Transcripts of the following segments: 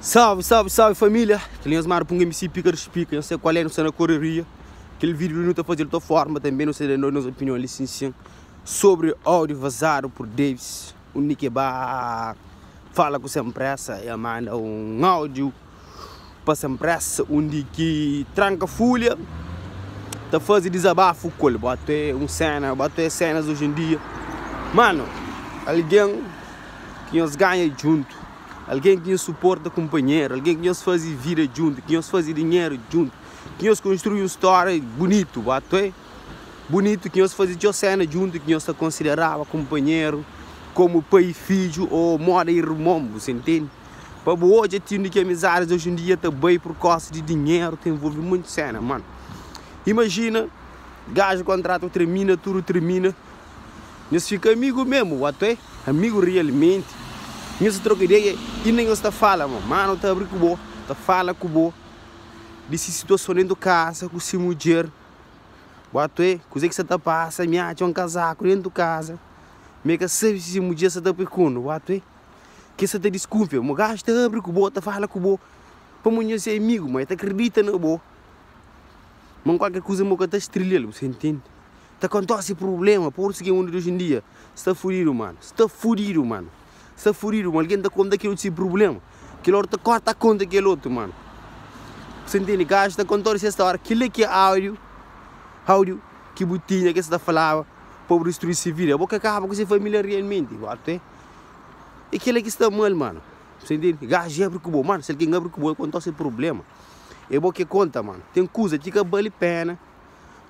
Salve, salve, salve família! Kel nhos mara pun MC Pika di Spika, nhos sei kual é, nu sta na koreria. Kel vídeo li nu ta faze-l tou forma tanbe, nu sta da nos opinion li sin sin sobre áudio vazado por Davis, undi ke ba fala ku Sem Pressa, el manda un áudio pa Sem Pressa undi ki Tranka Fulha ta faze dizabafu ku el, bota un sena, bota senas oji en dia. Mano, algen ki nhos ganha djuntu. Algen ki nhos suporta kunpanheru, algen ki nhos faze vida djuntu, ki nhos faze dinheru djuntu, ki nhos konstrui un stória bunitu, batu bunitu, ki nhos faze txeu séna djuntu, ki nhos ta konsideraba kunpanheru komu pai i fidju ô móda irmon, bu sa intende? Pa bu odja ti undi ki amizadis oji en dia ta bai pur kósa di dinheru, ta envolve monti séna, manu. Imajina gaju kontratu termina, tudu termina. Nhos fika amigu memu, watu amigu realmenti. Nhos ta troka ideia inda nhos ta fala ma manu ta abri ku bo, ta fala ku bo di si situason dentu kaza ku si mudjer. Watu kuze ki sa ta pasa, mi atxa un kazaku dentu kaza, mi ka sabi si si mudjer sa ta pui kunu, watu ke sa ta diskunfia. Ma gaju ta abri ku bo, ta fala ku bo pamodi nhos é amigu, ma e ta kridita na bo, ma kualker kuza bo ka ta strilha-l, bu sa intende? Ta kontosi prublema pur isu ki mundu di oji en dia sta fudidu manu sta fudidu manu sta fudidu ma algen ta konta kel otu si prublema kel otu ta korta konta kel otu manu bu ntende gaju ta konta di se stória kel-li ki é áudiu áudiu ki bu tinha ki es ta falaba pa bu distrui se vida bo ka kaba ku se família realmenti bota é kel-li ki sta mal manu bu ntende gaju abri ku bo manu si algen abri ku bo el konta se prublema é bo ki konta manu ten kuza ki ka bali pena.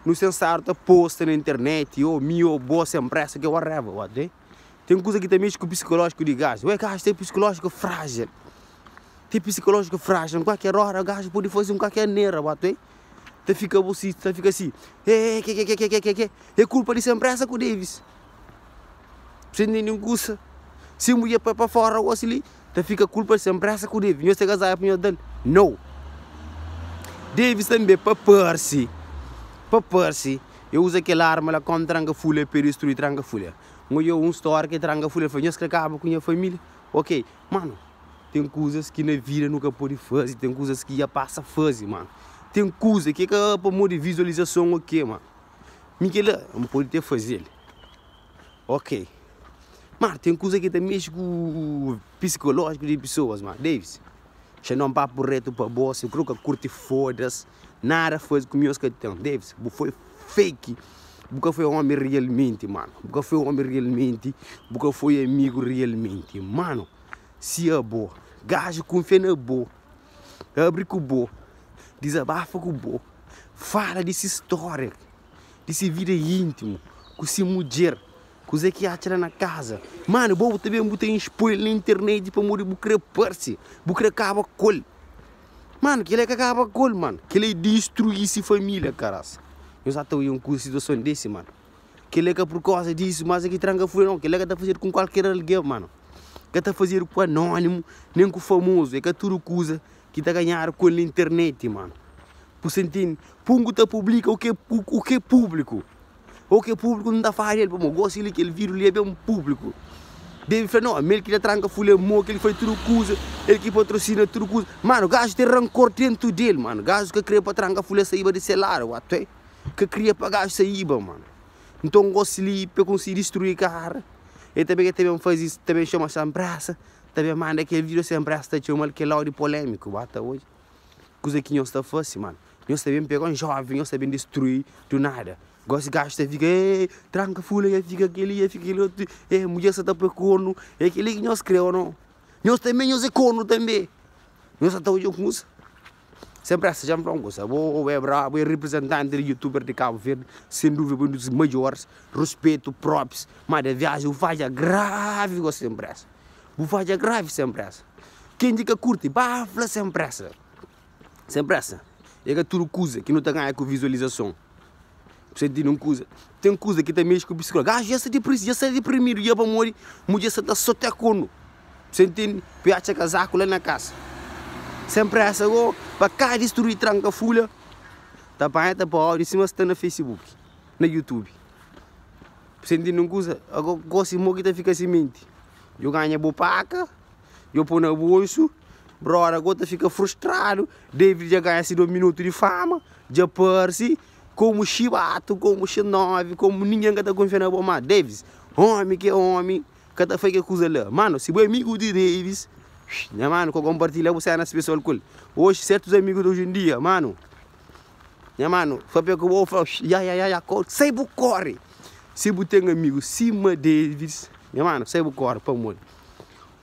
Nu sen stadu ta posta na internet ô mi ô bo sen presa ke whatever what eh Ten kuza ki ta mexi ku psikolójiku di gaju Ué gaju ten psikolójiku frájil Ten psikolójiku frájil Kualker óra gaju pode faze un kualker nera what eh Ta fika bo si ta fika si Eh ke ke ke ke ke ke É kulpa di sen presa ku Davis Sen ntende un kusa Si mudjer pai pa fóra gosi li Ta fika kulpa di sen presa ku Davis Nhos ta kazaba pa nhos da-l No Davis tanbe pa parse Pa parse E uza kel arma la kom tranka fulha pe distrui tranka fulha N odja un storia ke tranka fulha fla nhos kre kaba ku nha familia Ok mano ten kuzas ki na vida nu ka pode faze ten kuzas ki dja pasa faze mano ten kuza ki ka pamodi vizualizason ok mano mi kela N pode te fazel Ok Mano ten kuza ki ta mexi ku psikolójiku di pesoas mano Davis Xa non papu retu pa bo si kru ka kurti fodas nada fazi ku mi os ka ten Davis bu foi fake bu ka foi omi realmenti mano bu ka foi omi realmenti bu ka foi amigu realmenti mano si abo gaju kunfia na bo abri ku bo dizabafa ku bo fala di si storia di si vida intimu ku si mudjer Kuzê ki atxa la na kaza? Manu, bo bu ta ben bu ta inspoi-l na internet pamodi bu kre parse, bu kre kaba ku el. Manu, kel-la é ka kaba ku el, manu. Kel-la é distrui se família, karas. Nhos ata oia un kuza, situason desi, manu. Kel-la é ka pur koza disu, mas é ki tranka fulha, nau. Kel-la ka ta fazedu ku kualker algen, manu. Ka ta fazedu ku anónimu, nen ku famozu. É ka tudu kuza ki ta ganhadu ku el na internet, manu. Bu sta ntende? Pungu ta publika u ke, u ke públiku. Ô ke públiku nu ta fala del pamodi gosi li kel vídiu li é ben públiku. Debe fla no, ami el ki ta tranka fulha mo, kel ki fai tudu kuza, el ki patrosina tudu kuza. Manu, gaju ten rankor dentu del, manu. Gaju ka kre pa tranka fulha saiba di se ladu, watu ka kria pa gaju saiba, manu. Nton gosi li pa konsigi distrui kara, el ta ben el ta ben faze, ta ben txoma Sem Pressa, ta ben manda kel vídiu Sem Pressa ta txoma-l kel áudiu polémiku, ba ta odja. Kuza ki nhos ta fase, manu. Nhos ta ben pega un joven, nhos ta ben distrui du nada. Gosi gajo ta fika, eh, tranka fula, ya fika keli, ya fika keli otu, eh, mudjer sa ta poi kornu, é keli ki nhos kre o no? Nhos tanbe nhos é kornu tanbe. Nhos sa ta odja kusa. Sem pressa, dja-m fla un kusa, bo é brabu, é representanti di youtuber di Cabo Verde, sem duvida bo é un dos maiores, ruspetu, props, ma da viaji bu fadja gravi gosi sem pressa. Bu fadja gravi sem pressa. Ken ki ka kurti, ba fla sem pressa. Sem pressa, é ka tudu kuza ki nu ta ganha ku vizualizason. Bu sta ntende un kuza? Ten kuza ki ta mexe ku psikolójiku. Gaju dja sta depresivu, dja sta deprimidu dja pamodi mudjer sta ta sotea kornu. Bu sta ntende? Pa e atxa kazaku la na kasa. Sem pressa go, pa ka distrui tranka fulha, ta panha ta poi áudio sima sta na Facebook, na YouTube. Bu sta ntende un kuza? Ago gosi mo ki ta fika simenti. Djo ganha bu paka, djo poi na bolsu. Brother, agora ta fica frustrado. David dja ganha si 2 minuto di fama, dja parse como chibato, como X9, como ninguém ka ta confia na bo. Mas Davis, homem que é homem, ka ta fai que coisa lá. Mano, se bo é amigo de Davis, nha mano, ko compartilha bu cenas pessoal com ele. Hoje, certos amigos de hoje em dia, mano, nha mano, papia ku bo, fala, ya, ya, ya, ya, sai bu corre. Se bu tem amigo cima Davis, nha mano, sai bu corre, pa amor.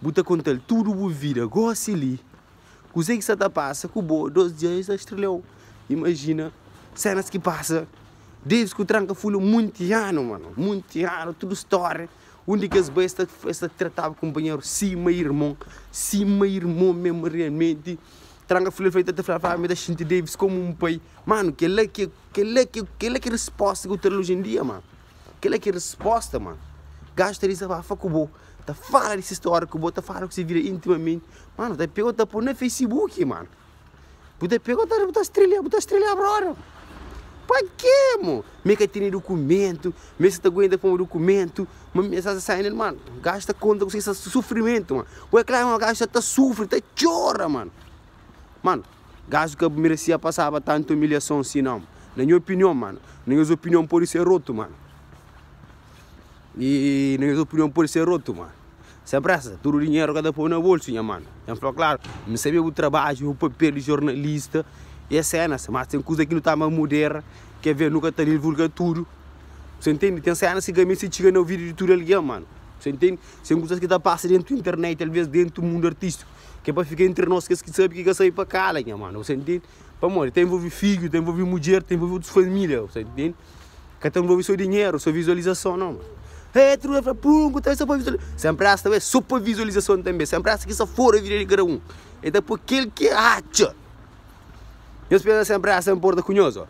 Bu ta conta-l tudo bu vida, gosi li. Kuzê ki sa ta passa ku bo, 2 dias estreleu. Imagina cenas que passa. Davis ku Tranka Fulha muito ano, mano, muito ano, tudo história. Onde que as bestas esta tratava companheiro cima irmão, cima irmão mesmo realmente. Tranka Fulha feita te falar, me da xinti Davis como um pai. Mano, que resposta que eu tenho hoje em dia, mano. Aquela que resposta, mano. Gasta desabafa com bo. Tá fala dessa história com bo, tá fala que você vira intimamente. Mano, tá pegou, tá pôr no Facebook, mano. Tá pegou, tá estrela, brother. Pra quê, mano? Me que tem documento, me se tá aguenta com o documento, mas me está saindo, mano. Gasta conta com esse sofrimento, mano. O é claro, mano, gasta tá sofre, tá chora, mano. Mano, gajo que merecia passar tanta humilhação assim, não. Na minha opinião, mano. Na minha opinião pode ser roto, mano. E na minha opinião pode ser roto, mano. Sem pressa, tudo o dinheiro cada põe na bolsa, minha mano. Eu falo, claro, não sabia o trabalho, o papel de jornalista e a cena, mas tem coisa que não está mais moderna, quer ver, nunca está divulga tudo. Você entende? Tem cenas que também se chega no vídeo de tudo alguém, mano. Você entende? Tem coisas que tá passa dentro da internet, talvez dentro do mundo artístico. Que é para ficar entre nós, que sabe que sair para cá, minha mano. Você entende? Para morrer, tem envolve filho, tem envolve mulher, tem envolve outras família, você entende? Que tem envolve seu dinheiro, sua visualização, não, mano. É, tu vai falar, pum, tá só para visualização. Sempre essa também, só para visualização também. Sempre essa que só fora a vida de cada um. Então, por aquele que acha. Eu espero sempre essa importa cunhoso.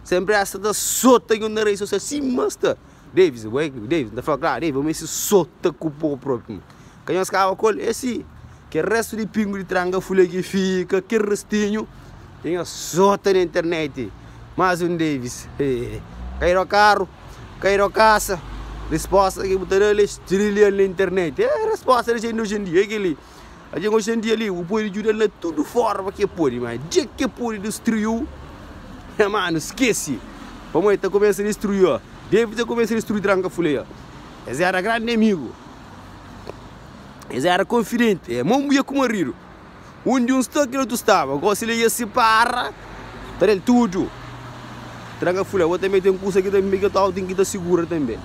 Sempre essa da sota em na rede social, sim, mas tá. Davis, ué, Davis, tá falando, claro, Davis, mas se sota com o povo próprio. Que nós ficava com esse, que resto de pingo de Tranka Fulha que fica, que restinho, tem a sota na internet. Mais um Davis. Cair o carro, cair o caça. Resposta que botaram ali, estrela na internet. É a resposta da gente hoje em dia, é aquele. A gente hoje em dia ali, o povo ajuda na tudo forma que pode, mas dia que pode destruir, é, mano, esquece. Vamos aí, tá começando a destruir, ó. David tá começando a destruir Tranka Fulha. Esse era grande inimigo. Esse era confidente, é mão mulher com marido. Onde um está, que outro estava. Agora se ele ia se para, tá ele tudo. Tranka Fulha, eu também tenho um curso aqui também que eu tenho que estar segura também.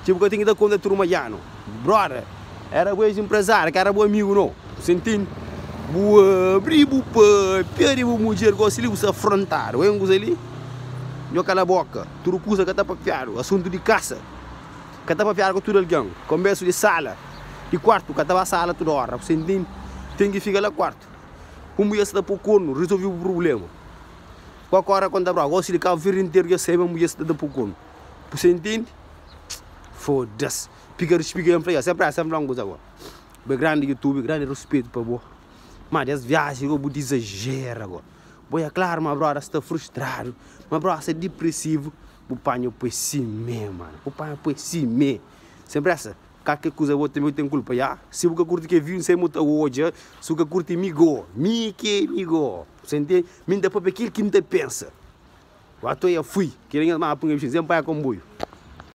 Tipo que eu tenho que dar conta da turma já, não. Brother, era bom empresário, que era bom amigo, não. Você entende? Boa, bribo, pá, bu mulher, gosta de você afrontar. Eu não ali, eu cala a boca. Tudo coisa que tá papiado, assunto de caça. Que tá papiado com tudo alguém. Conversa de sala, de quarto, que tá sala toda hora. Você entende? Tem que ficar lá quarto. Como ia se dar por corno, resolve o problema. Qualquer hora quando tá gosta de cá o vir inteiro que sei, mas ia se dar por corno. Você entende? Foda-se. Pica, pica, eu sempre, sempre uma coisa agora. Grande YouTube, grande respeito para você. Mas as viagens eu vou exagero agora. Boia, claro, mas brother está frustrado, mas brother está depressivo. O panho por si mesmo, mano. O panho por si mesmo. Sempre essa. Qualquer coisa eu também tenho culpa, já? Se você curte que viu, sem muito hoje, se você curte amigo, mi que amigo. Você entende? Me dá para aquilo que não te pensa. O ato eu fui, querendo mais para um sempre para comboio.